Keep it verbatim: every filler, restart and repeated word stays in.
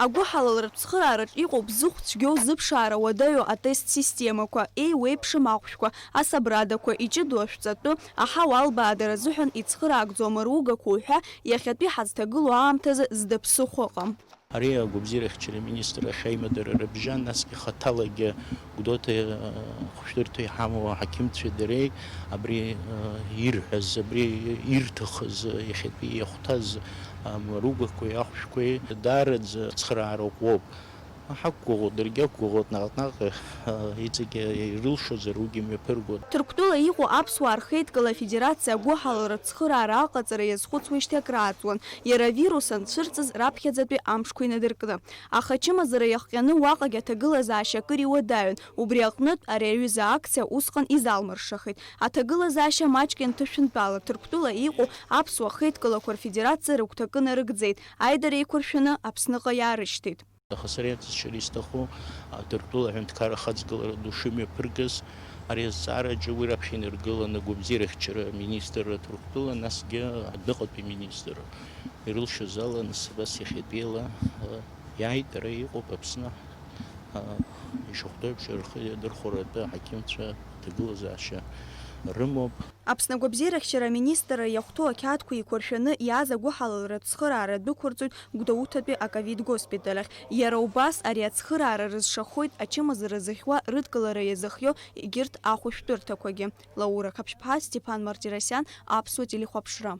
Агәыҳалалратә цхыраараҿ иҟоуп зыхә цәгьоу зыԥшаара уадаҩу атест системақәа, еиуеиԥшым ахәшәқәа, асабрадақәа, иҷыдоу ашәҵатәы, аҳауа албаадара азыҳәан ицхыраагӡоу амаругақәа уҳәа, иахьатәи ҳазҭагылоу аамҭазы зда ԥсыхәа ыҟам. Ари агәабзиарахьчара аминистрра ахь аимадара рыбжьан, насгьы хаҭалагьы Гәдоуҭа, э, хәшәтәырҭа иҳамоу аҳақьымцәеи дареи абри, э, ирҳәаз, абри ирҭахыз, иахьатәи иахәҭаз, э, амаругақәеи ахәшәқәеи даараӡа цхыраарак уоуп. Ҳақәгәыӷуа, даргьы ақәгәыӷуеит, наҟ-наҟ, э, иҵегьы ирылшозар, уигьы мҩаԥыргоит. Ҭырқәтәыла иҟоу аԥсуаа рхеидкыла афедерациа агәыҳалалратә цхыраара аҟаҵара иазхәыцуеижьҭеи акрааҵуан, иара авирус анцәырҵыз раԥхьаӡатәи амшқәа инадыркны. Аха ачымазара иахҟьаны уаҟагь аҭагылазаашьа акыр иуадаҩын, убри аҟнытә ари аҩыза акциа усҟан изалмыршахеит. Аҭагылазаашьа маҷк ианҭышәынтәала, Ҭырқәтәыла иҟоу аԥсуа хеидкылақәа рфедерациа рыгәҭакы нарыгӡеит, аидара еиқәыршәаны Аԥсныҟа иаарышьҭит. Аха сара иаҵшьыр исҭаху, а, Ҭырқәтәыла аҳәынҭқарра ахаҵгылара ду шымҩаԥыргаз, ари азҵаараҿы уи раԥхьа инаргыланы агәабзиарахьчара аминистрра Ҭырқәтәыла, насгьы адәныҟатәи министр ирылшоз ала, нас абас иахьатәиала, а, иааит, ара иҟоуп Аԥсны, а, ишахәҭоу еиԥш рхы иадырхәо атәы аҳақьымцәа аҭагылазаашьа рымоуп. Аԥсны агәабзиарахьчара аминистрра иахәҭоу ақьаадқәа еиқәыршәаны иааз агәыҳалалратә цхыраара дәықәырҵоит Гәдоуҭатәи аковид госпиталь ахь. Иара убас ари ацхыраара рызшахоит ачымазара зыхьуа рыдкылара иазыхиоу егьырҭ ахәышәтәырҭақәагьы. Лаура Қаԥшьԥҳа, Стеԥан Мартиросиан, Аԥсуа телехәаԥшра.